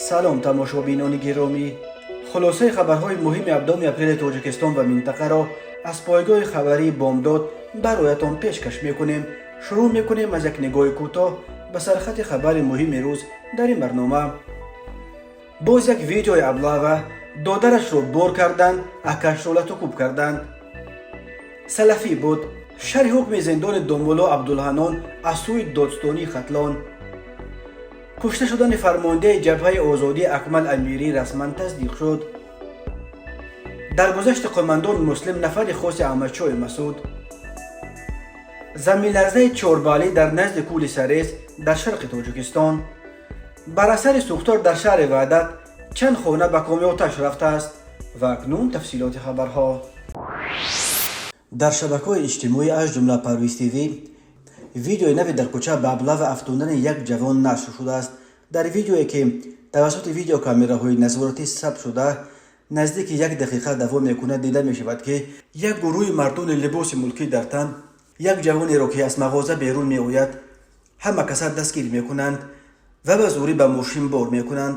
Салом, тамошобинони гиромӣ! Хулосаи хабарҳои муҳими 17 апрели Тоҷикистон ва минтақаро аз пойгоҳи хабарии «Бомдод» бароятон пешкаш мекунем. Шурӯъ мекунем аз як нигоҳи кӯтоҳ ба сархати хабари муҳими рӯз дар ин барнома. Боз як видеои облава: додарашро бор карданд, акашро латукӯб карданд. Салафӣ буд. Шарҳи ҳукми зиндони домулло Абдулҳаннон аз сӯи додстонии Хатлон. Кушта шудани фармондеҳи Ҷабҳаи озодӣ Акмал Амирӣ расман тасдиқ шуд. Даргузашти қумандон Муслим, нафари хоси Аҳмадшоҳи Масуд. Заминларзаи 4 баллӣ дар назди кӯли Сарез дар шарқи Тоҷикистон. Бар асари сӯхтор дар шаҳри Ваҳдат чанд хона ба коми оташ рафтааст. Ва акнун тафсилоти хабарҳо. Дар шабакаҳои иҷтимоӣ, аз ҷумла Парвиз ТВ, видеои нави дар кӯча ба облава афтондани як ҷавон нашр шудааст. Дар видеое, ки тавассути видеокамераҳои назоратӣ сабт шуда, наздики як дақиқа давом мекунад, дида мешавад, ки як гурӯҳи мардони либоси мулкӣ дар тан як ҷавонеро, ки аз мағоза берун меояд, ҳама каса дастгир мекунанд ва ба зӯрӣ ба мошин бор мекунанд.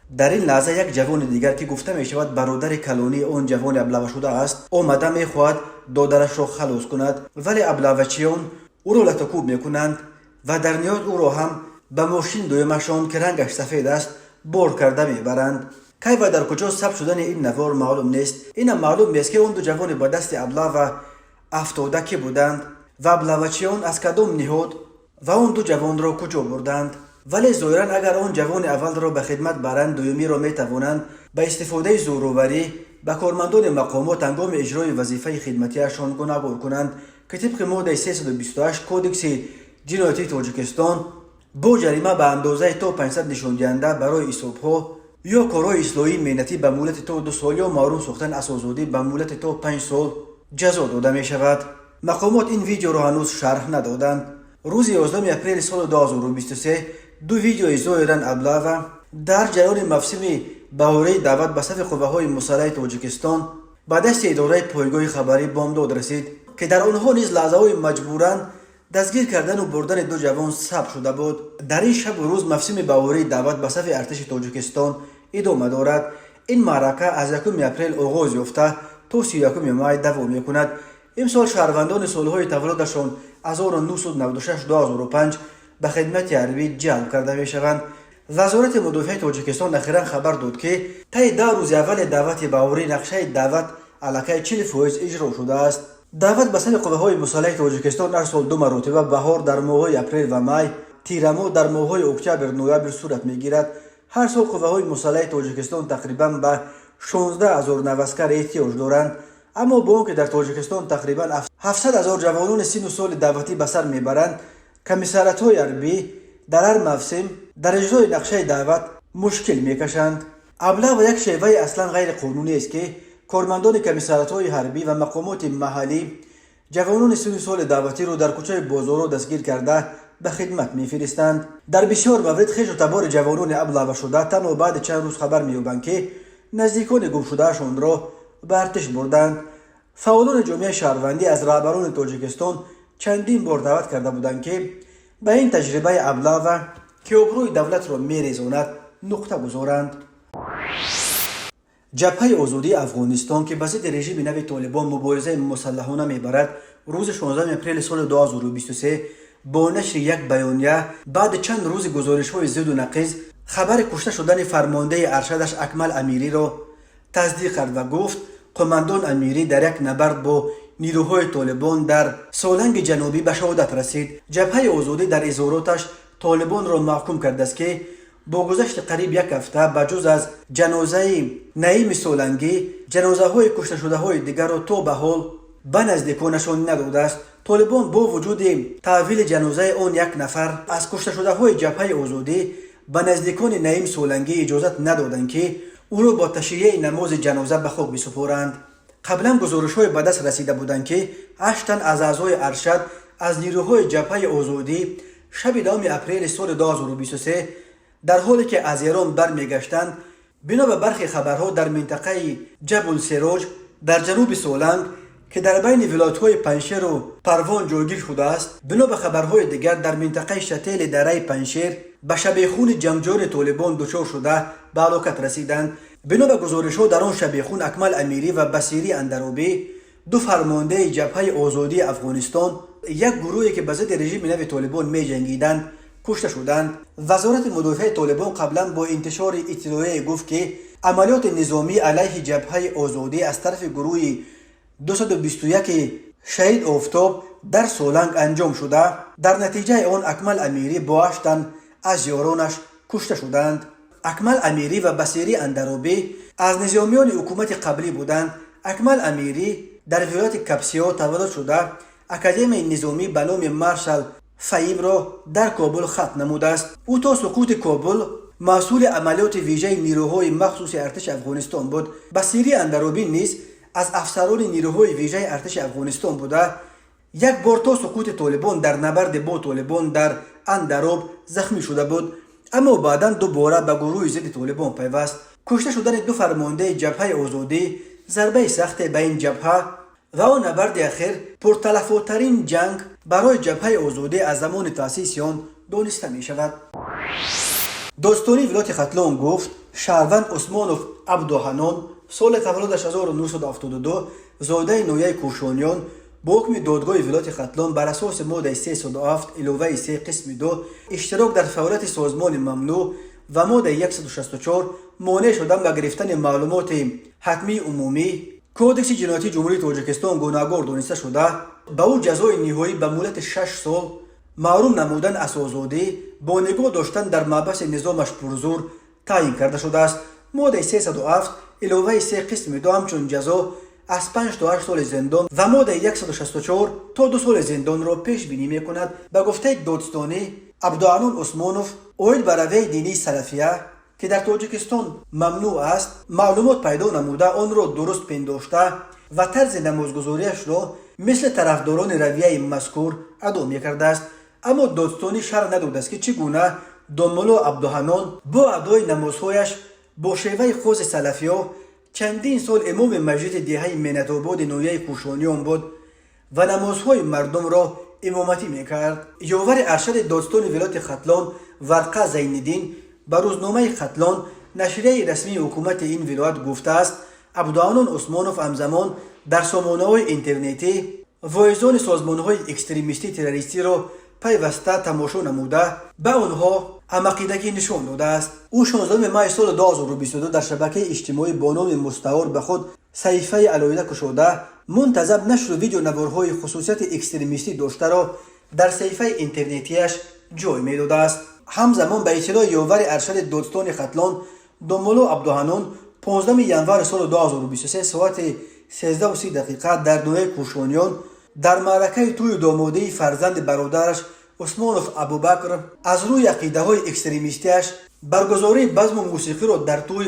Дар ин лаҳза як ҷавони дигар, ки гуфта мешавад, бародари калонии он ҷавони облавашуда аст, омада мехоҳад додарашро халос кунад, вале облавачиён ӯро латукӯб мекунанд ва дар ниҳоят ӯро ҳам ба мошин дуюмашон, ки рангаш сафед аст, бор карда мебаранд. Кай ва дар куҷо сабт шудани ин навор маълум нест. Инам маълум нест, ки он ду ҷавони ба дасти облава афтода кӣ буданд ва облавачиён аз кадом ниҳод ва он ду ҷавонро куҷо бурданд. Вале зоҳиран, агар он ҷавони аввалро ба хидмат баранд, дуюмиро метавонанд ба истифодаи зӯроварӣ ба кормандони мақомот ҳангоми иҷрои вазифаи хидматиашон гунаҳгор кунанд, ки тибқи моддаи 328 Кодекси ҷиноятии Тоҷикистон бо ҷарима ба андозаи то 500 нишондиҳанда барои ҳисобҳо ё корҳои ислоҳии меҳнатӣ ба муҳлати то 2 сол ё маҳрум сохтан аз озодӣ ба муҳлати то 5 сол ҷазо дода мешавад. Мақомот ин видеоро ҳанӯз шарҳ надоданд. Рӯзи 11 апрели соли 2023 ду видеои зоҳиран облава дар ҷараёни мавсими баҳории даъват ба сафи қувваҳои мусаллаҳи Тоҷикистон ба дасти идораи пойгоҳи хабарӣ «Бомдод» расид, ки дар онҳо низ лаҳзаҳои маҷбуран дастгир кардану бурдани ду ҷавон сабт шуда буд. Дар ин шабу рӯз мавсими баҳории даъват ба сафи артиши Тоҷикистон идома дорад. Ин маърака аз 1 апрел оғоз ёфта, то 31 май давом мекунад. Имсол шаҳрвандони солҳои таваллудашон 1996-2005 ба хидмати ҳарбӣ ҷалб карда мешаванд. Вазорати мудофиаи Тоҷикистон ахиран хабар дод, ки таи 10 рӯзи аввали даъвати баҳорӣ нақшаи даъват аллакай 40% иҷро шудааст. Даъват ба сафи қувваҳои мусаллаҳи Тоҷикистон ҳар сол ду маротиба: баҳор дар моҳҳои апрел ва май, тирамоҳ дар моҳҳои октябр, ноябр сурат мегирад. Ҳар сол қувваҳои мусаллаҳи Тоҷикистон тақрибан ба 16 ҳазор наваскар эҳтиёҷ доранд. Аммо бо он ки дар Тоҷикистон тақрибан 700 ҳазор ҷавонони синну соли даъватӣ ба сар мебаранд, комиссариятҳои ҳарбӣ дар ҳар мавсим дар иҷрои нақшаи даъват мушкил мекашанд. Облава як шеваи аслан ғайриқонунӣ аст, ки кормандони комиссариятҳои ҳарбӣ ва мақомоти маҳаллӣ ҷавонони синну соли даъватиро дар кӯчаи бозорҳо дастгир карда, ба хидмат мефиристанд. Дар бисёр маврид хешу табори ҷавонони облавашуда танҳо баъди чанд рӯз хабар меёбанд, ки наздикони гумшудаашонро ба артиш бурданд. Фаъолони ҷомеаи шаҳрвандӣ аз раҳбарони Тоҷикистон чандин бор даъват карда буданд, ки ба ин таҷрибаи облава, ки обрӯи давлатро мерезонад, нуқта гузоранд. Ҷабҳаи озодии Афғонистон, ки ба зидди режими нави Толибон муборизаи мусаллаҳона мебарад, рӯзи 16 апрели соли 2023 бо нашри як баёния баъди чанд рӯзи гузоришҳои зидду нақиз хабари кушта шудани фармондеҳи аршадаш Акмал Амириро тасдиқ кард ва гуфт, қумандон Амирӣ дар як набард бо нирӯҳои Толибон дар Соланги Ҷанубӣ ба шаҳодат расид. Ҷабҳаи озодӣ дар изҳороташ Толибонро маҳкум кардааст, ки бо гузашти қариб як ҳафта ба ҷуз аз ҷанозаи Наими Солангӣ ҷанозаҳои кушташудаҳои дигарро то ба ҳол ба наздиконашон надодааст. Толибон бо вуҷуди таҳвили ҷанозаи он як нафар аз кушташудаҳои Ҷабҳаи озодӣ ба наздикони Наим Солангӣ иҷозат надоданд, ки ӯро бо ташйеи намози ҷаноза ба хок бисупоранд. Қаблан гузоришҳое ба даст расида буданд, ки ҳашт тан аз аъзои аршад аз нирӯҳои Ҷабҳаи озодӣ шаби 10 апрели соли 2023, дар ҳоле ки аз Эрон бармегаштанд, бино ба бархе хабарҳо, дар минтақаи Ҷабулсероҷ дар ҷануби Соланг, ки ки дар байни вилоятҳои Панҷшеру Парвон ҷойгир шудааст, бино ба хабарҳои дигар, дар минтақаи Шатели дараи Панҷшер ба шабехуни ҷангҷӯёни Толибон дучор шуда, ба ҳалокат расиданд. Бино ба гузоришҳо, дар он шабехун Акмал Амирӣ ва Басирӣ Андаробӣ, ду фармондаи Ҷабҳаи озодии Афғонистон, як гурӯҳе ки ба зидди режими нави Толибон меҷангиданд, кушта шуданд. Вазорати мудофиаи Толибон қаблан бо интишори иттилоие гуфт, ки амалиёти низомӣ алайҳи Ҷабҳаи озодӣ аз тарафи гурӯҳи 221 Шаҳид Офтоб дар Соланг анҷом шуда, дар натиҷаи он Акмал Амирӣ бо ҳашт тан аз ёронаш кушта шуданд. Акмал Амирӣ ва Басирӣ Андаробӣ аз низомиёни ҳукумати қаблӣ буданд. Акмал Амирӣ дар вилояти Капсиё таваллуд шуда, академияи низомӣ ба номи маршал Фаимро дар Кобул хатм намудааст. Ӯ то суқути Кобул масъули амалиёти вижаи нирӯҳои махсуси артиши Афғонистон буд. Басирӣ Андаробӣ низ аз афсарони нирӯҳои вижаи артиши Афғонистон буда, як бор то суқути Толибон дар набарди бо Толибон дар Андароб захмӣ шуда буд, аммо баъдан дубора ба гурӯҳи зидди Толибон пайваст. Кушта шудани ду фармондаи Ҷабҳаи озодӣ зарбаи сахте ба ин ҷабҳа ва он набарди ахир пурталафоттарин ҷанг барои Ҷабҳаи озодӣ аз замони таъсиси он дониста мешавад. Додситонии вилояти Хатлон гуфт, шаҳрванд Усмонов Абдуҳанон, соли таваллудаш 1972, зодаи ноҳияи Кӯшониён, бо ҳукми додгоҳи вилояти Хатлон бар асоси моддаи 307 иловаи 3 қисми 2, иштирок дар фаъолияти созмони мамнӯъ, ва моддаи 164, монеъ шудан ба гирифтани маълумоти ҳатмии умумӣ, Кодекси ҷиноятии Ҷумҳурии Тоҷикистон гунаҳгор дониста шуда, ба ӯ ҷазои ниҳоӣ ба муҳлати 6 сол маҳрум намудан аз озодӣ бо нигоҳ доштан дар маҳбаси низомаш пурзур таъин карда шудааст. Моддаи 307 иловаи 3 қисми 2 ҳамчун ҷазо аз 5 то 8 соли зиндон ва моддаи 164 то 2 соли зиндонро пешбинӣ мекунад. Ба гуфтаи додстонӣ, Абдуанун Усмонов оид ба равияи динии салафия, ки дар Тоҷикистон мамнӯъ аст, маълумот пайдо намуда, онро дуруст пиндошта ва тарзи намозгузориашро мисли тарафдорони равияи мазкур адо мекардааст. Аммо додстонӣ шарҳ надодааст, ки чӣ гуна домулло Абдуҳанон бо адои намозҳояш бо шеваи хоси салафиё чандин сол имоми масҷиди деҳаи Менатободи ноҳияи Кӯшониён буд ва намозҳои мардумро имоматӣ мекард. Ёвари аршади додстони вилояти Хатлон Варқа Зайниддин ба рӯзномаи Хатлон, нашрияи расмии ҳукумати ин вилоят, гуфтааст, Абдуанон Усмонов ҳамзамон дар сомонаҳои интернетӣ воизони созмонҳои экстремистӣ террористиро пайваста тамошо намуда, ба онҳо ҳамақидагӣ нишон додааст. Ӯ 16 май соли 2022 дар шабакаи иҷтимоӣ бо номи мустаор ба худ саҳифаи алоҳида кушода, мунтазам нашру видеонаворҳои хусусияти экстремистӣ доштаро дар саҳифаи интернетиаш ҷой медодааст. Ҳамзамон, ба иттилои ёвари аршади додстони Хатлон, домулло Абдуҳанон 15 январи соли 2023 соати 13 дақиқа дар ноҳияи Кӯшониён дар маъракаи тӯю домодии фарзанди бародараш Усмонов Абубакр аз рӯи ақидаҳои экстремистиаш баргузории базму мусиқиро дар тӯй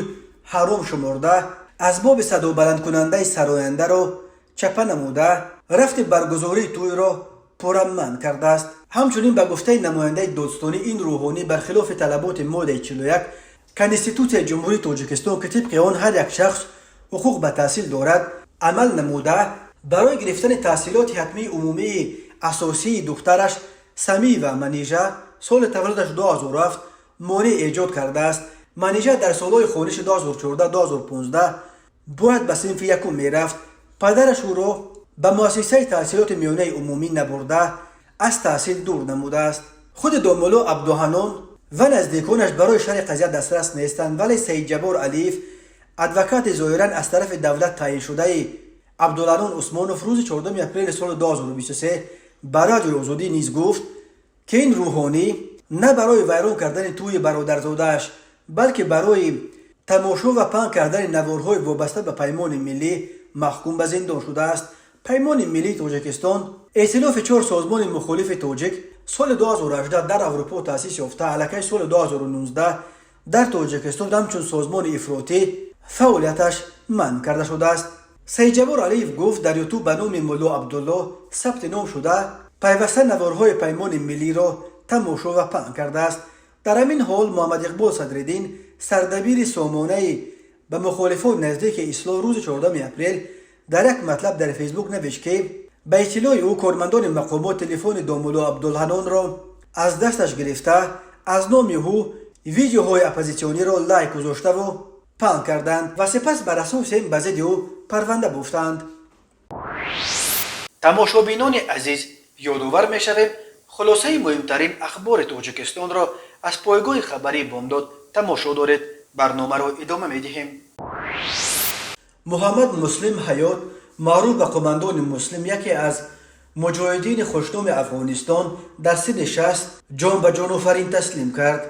ҳаром шуморда, асбоби садобаландкунандаи сарояндаро чапа намуда, рафти баргузории тӯйро пурра манъ кардааст. Ҳамчунин, ба гуфтаи намояндаи додстонӣ, ин рӯҳонӣ бархилофи талаботи моддаи 41 Конститутсияи Ҷумҳурии Тоҷикистон, ки тибқи он ҳар як шахс ҳуқуқ ба таҳсил дорад, амал намуда, барои гирифтани таҳсилоти ҳатмии умумии асосии духтараш Самиева Манижа, соли таваллудаш 2007, монеъ эҷод кардааст. Манижа дар солҳои хониши 2014-2015 бояд ба синфи якум мерафт. Падараш ӯро ба муассисаи таҳсилоти миёнаи умумӣ набурда, аз таҳсил дур намудааст. Худи домулло Абдуҳанон ва наздиконаш барои шарҳи қазия дастрас нестанд, вале Саидҷаббор Алиев, адвокати зоҳиран аз тарафи давлат таъиншудаи Абдуланон Усмонов, рӯзи 4 апрели соли 2023 ба Радиои Озодӣ низ гуфт, ки ин рӯҳонӣ на барои вайрон кардани тӯи бародарзодааш, балки барои тамошо ва паҳн кардани наворҳои вобаста ба Паймони миллӣ маҳкум ба зиндон шудааст. Паймони миллии Тоҷикистон эътилофи чор созмони мухолифи тоҷик, соли 2018 дар Аврупо таъсис ёфта, аллакай соли 2019 дар Тоҷикистон ҳамчун созмони ифротӣ фаъолияташ манъ карда шудааст. Саидҷаббор Алиев гуфт, дар Ютуб ба номи Мулло Абдулло сабти ном шуда, пайваста наворҳои Паймони миллиро тамошо ва паҳн кардааст. Дар ҳамин ҳол, Муҳаммадиқбол Садриддин, сардабири сомонаи ба мухолифон наздики Ислоҳ, рӯзи 4 апрел Дар як матлаб дар Фейсбук навишт, ки ба иттилои ӯ кормандони мақомот телефони домулло Абдулҳанонро аз дасташ гирифта, аз номи ӯ видеоҳои оппозитсиониро лайк гузоштаву паҳн карданд ва сипас бар асоси ин ба зидди ӯ парванда бофтанд. Тамошобинони азиз, ёдовар мешавем, хулосаи муҳимтарин ахбори Тоҷикистонро аз пойгоҳи хабарии Бомдод тамошо доред. Барномаро идома медиҳем. Муҳаммад Муслим Ҳаёт, маъруф ба қумандони Муслим, яке аз муҷоҳидини хушноми Афғонистон, дар синни 60 ҷон ба ҷонофарин таслим кард.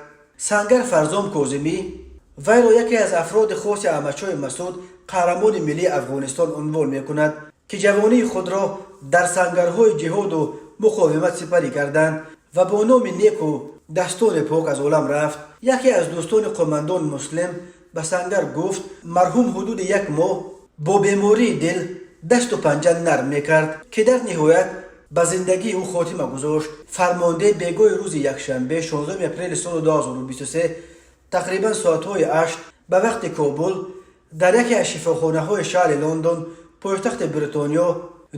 Сангар Фарзом Козимӣ вайро яке аз афроди хоси Аҳмадшоҳи Масуд, қаҳрамони миллии Афғонистон, унвон мекунад, ки ҷавонии худро дар сангарҳои ҷиҳоду муқовимат сипарӣ карданд ва бо номи неку дастони пок аз олам рафт. Яке аз дӯстони қумандон Муслим ба Сангар гуфт, марҳум ҳудуди як моҳ бо бемории дил дасту панҷа нарм мекард, ки дар ниҳоят ба зиндагии ӯ хотима гузошт. Фармондеҳ бегоҳи рӯзи якшанбе, 16 апрели соли 2023, тақрибан соатҳои 8 ба вақти Кобул, дар яке аз шифохонаҳои шаҳри Лондон, пойтахти Бритониё,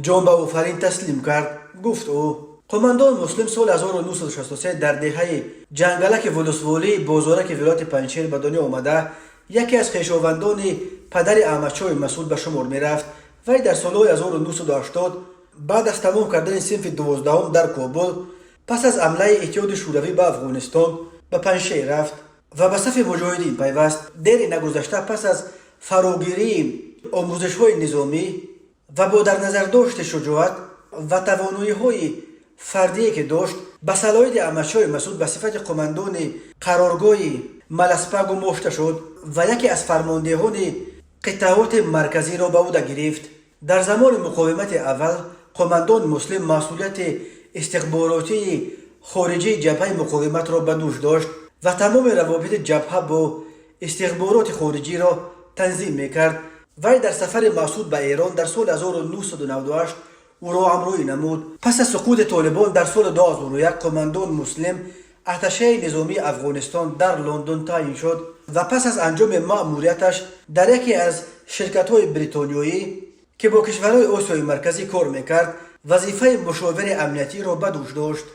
ҷон ба офарин таслим кард, гуфт ӯ. Қумандон Муслим соли 1963 дар деҳаи Ҷангалаки волусволии Бозораки вилояти Панҷшер ба дунё омада, яке аз хешовандони падари Аҳмадшоҳи Масуд ба шумор мерафт. Вай дар солҳои 1980 баъд аз тамом кардани синфи 12-ум дар Кобул, пас аз ҳамлаи Иттиҳоди Шӯравӣ ба Афғонистон, ба Панҷшер рафт ва ба сафи муҷоҳидин пайваст. Дери нагузашта, пас аз фарогирии омӯзишҳои низомӣ ва бо дар назардошти шуҷоат ва тавоноиҳои фардие, ки дошт, ба салоҳияти Аҳмадшоҳи Масуд ба сифати қумандони қароргоҳи Маласпа гумошта шуд ва яке аз фармондеҳони қитъаоти марказиро ба ӯда гирифт. Дар замони муқовимати аввал қумандон Муслим масъулияти истихборотии хориҷии ҷабҳаи муқовиматро ба дӯш дошт ва тамоми равобити ҷабҳа бо истихбороти хориҷиро танзим мекард. Вай дар сафари Масуд ба Эрон дар соли 1998 ӯро ҳамроҳӣ намуд. Пас аз суқути Толибон дар соли 2001 қумандон Муслим атташеи низомии Афғонистон дар Лондон таъин шуд ва пас аз анҷоми маъмурияташ дар яке аз ширкатҳои бритониёӣ, ки бо кишварҳои Осиёи Марказӣ кор мекард, вазифаи мушовири амниятиро ба дӯш дошт.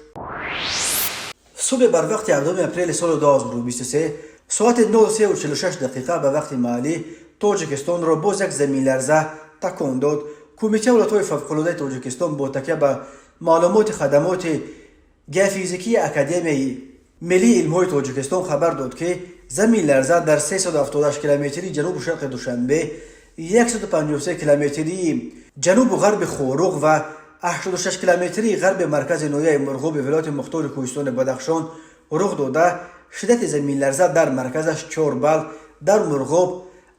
Субҳи барвақти 7 апрели соли 2023, соати 03:46 дақиқа ба вақти маҳаллӣ, Тоҷикистонро боз як заминларза такон дод. Кумитаи ҳолатҳои фавқулодаи Тоҷикистон бо такя ба маълумоти хадамоти геофизикии Академияи миллии илмҳои Тоҷикистон хабар дод, ки заминларза дар 378 километрии ҷанубу шарқи Душанбе, 153 километрии ҷанубу ғарби Хоруғ ва 86 километрии ғарби маркази ноҳияи Мурғоби вилояти мухтори Кӯҳистони Бадахшон рух дода, шиддати заминларза дар марказаш 4 балл, дар Мурғоб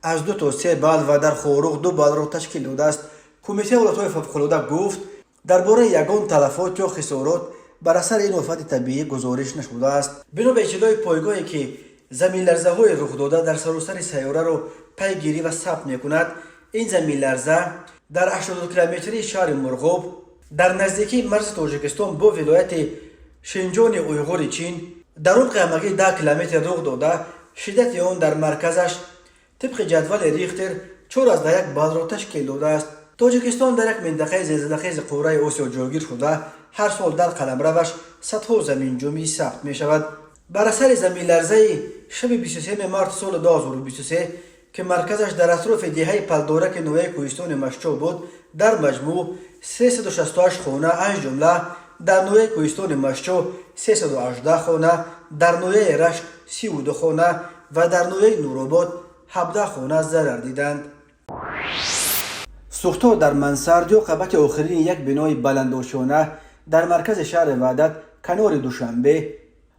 аз 2 то 3 балл ва дар Хоруғ 2 баллро ташкил додааст. Кумитаи ҳолатҳои фавқулода гуфт, дар бораи ягон талафот ё хисорот бар асари ин офати табиӣ гузориш нашудааст. Бино ба иттилои пойгоҳе, ки заминларзаҳои рухдода дар саросари сайёраро пайгирӣ ва сабт мекунад, ин заминларза дар 82 километрии шаҳри Мурғоб, дар наздикии марзи Тоҷикистон бо вилояти Шинҷони Уйғури Чин, дар умқи ҳамагӣ 10 километр рух дода, шиддати он дар марказаш тибқи ҷадвали Рихтер 4,1 баллро ташкил додааст. Тоҷикистон дар як минтақаи зилзилахези қураи Осиё ҷойгир шуда, ҳар сол дар қаламраваш садҳо заминҷунбӣ сабт мешавад. Бар асари заминларзаи шаби 23 марти соли 2023, ки марказаш дар атрофи деҳаи Палдораки ноҳияи кӯҳистони Мастчоҳ буд, дар маҷмӯъ 368 хона, аз ҷумла дар ноҳияи кӯҳистони Мастчоҳ 318 хона, дар ноҳияи Рашт 32 хона ва дар ноҳияи Нуробод 17 хона зарар диданд. Сӯхтор дар мансард ё қабати охирини як бинои баландошёна дар маркази шаҳри Ваҳдат, канори Душанбе,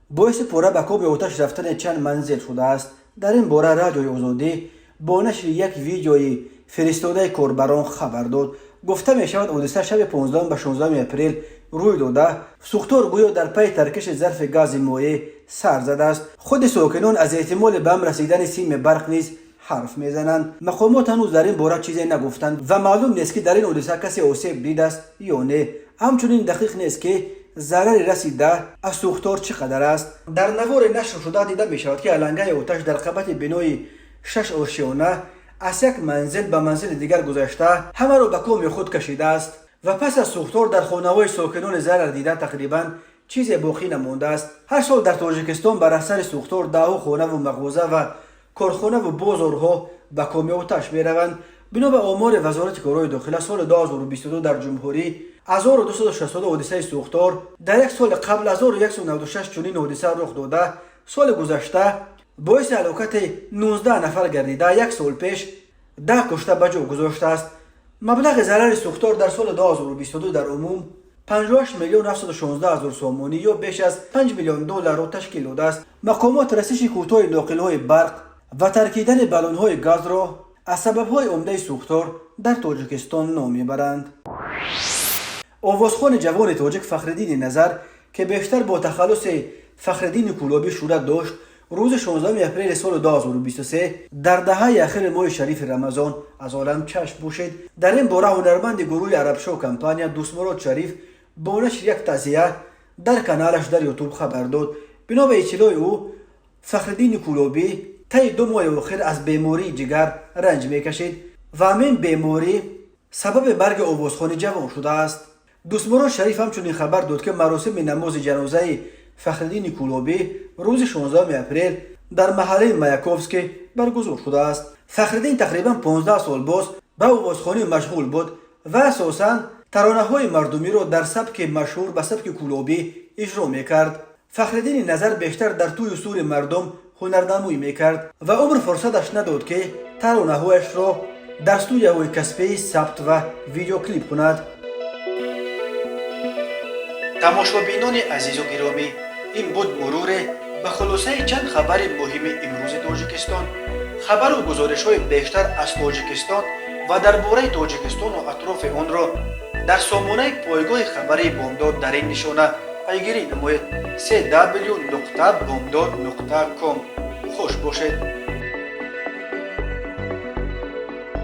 боиси пурра ба коми оташ рафтани чанд манзил шудааст. Дар ин бора Радиои Озодӣ бо нашри як видеои фиристодаи корбарон хабар дод. Гуфта мешавад, ҳодиса шаби 15 ба 16 апрел рӯй дода, сӯхтор гӯё дар пайи таркиши зарфи гази моеъ сар задааст. Худи сокинон аз эҳтимоли ба ҳам расидани сими барқ низ ҳарф мезананд. Мақомот ҳанӯз дар ин бора чизе нагуфтанд ва маълум нест, ки дар ин ҳодиса касе осеб дидааст ё не. Ҳамчунин дақиқ нест, ки зарари расида аз сӯхтор чӣ қадар аст. Дар навори нашр шуда дида мешавад, ки алангаи оташ дар қабати бинои шаш ошёна Аз як манзил ба манзили дигар гузашта, ҳамаро ба коми худ кашидааст ва пас аз сӯхтор дар хонаҳои сокинони зарар дида тақрибан чизе боқӣ намондааст. Ҳар сол дар Тоҷикистон бар асари сӯхтор даҳҳо хонаву мағоза ва корхонаву бозорҳо ба коми оташ мераванд. Бино ба омори Вазорати корҳои дохила, соли 2022 дар ҷумҳурӣ 1262 ҳодисаи сӯхтор, дар як соли қабл 1196 чунин ҳодиса рух дода, соли гузашта боиси ҳалокати 19 нафар гардида, як сол пеш 10 кушта ба ҷо гузоштааст. Маблағи зарари сӯхтор дар соли 2022 дар умум 58 миллион 716 ҳазор сомонӣ ё беш аз 5 миллион долларро ташкил додааст. Мақомот расиши кӯтоҳи ноқилҳои барқ ва таркидани баллонҳои газро аз сабабҳои умдаи сӯхтор дар Тоҷикистон ном мебаранд. Овозхони ҷавони тоҷик Фахриддини Назар, ки бештар бо тахаллуси Фахриддини Кӯлобӣ шӯҳрат дошт, рӯзи 16 апрели соли 2023 дар даҳаи ахири моҳи шарифи Рамазон аз олам чашм пӯшид. Дар ин бора ҳунарманди гурӯҳи Арабшоҳ компания Дӯстмурод Шариф бо нашри як таъзия дар каналаш дар Ютуб хабар дод. Бино ба иттилои ӯ, Фахриддини Кӯлобӣ таи 2 моҳи охир аз бемории ҷигар ранҷ мекашид ва ҳамин беморӣ сабаби марги овозхони ҷавон шудааст. Дӯстмурод Шариф ҳамчунин хабар дод, ки маросими намози ҷанозаи Фахриддини Кӯлобӣ рӯзи 16 апрел дар маҳаллаи Маяковский баргузор шудааст. Фахриддин тақрибан 15 сол боз ба овозхонӣ машғул буд ва асосан таронаҳои мардумиро дар сабки машҳур ба сабки кӯлобӣ иҷро мекард. Фахриддини Назар бештар дар тӯю сури мардум ҳунарнамоӣ мекард ва умр фурсаташ надод, ки таронаҳояшро дар студияҳои касбӣ сабт ва видеоклип кунад. Тамошобинони азизу гиромӣ, ин буд муруре ба хулосаи чанд хабари муҳими имрӯзи Тоҷикистон. Хабару гузоришҳои бештар аз Тоҷикистон ва дар бораи Тоҷикистону атрофи онро дар сомонаи пойгоҳи хабарии Бомдод дар ин нишона пайгирӣ намоед: cw.bomdod.com. Хуш бошед.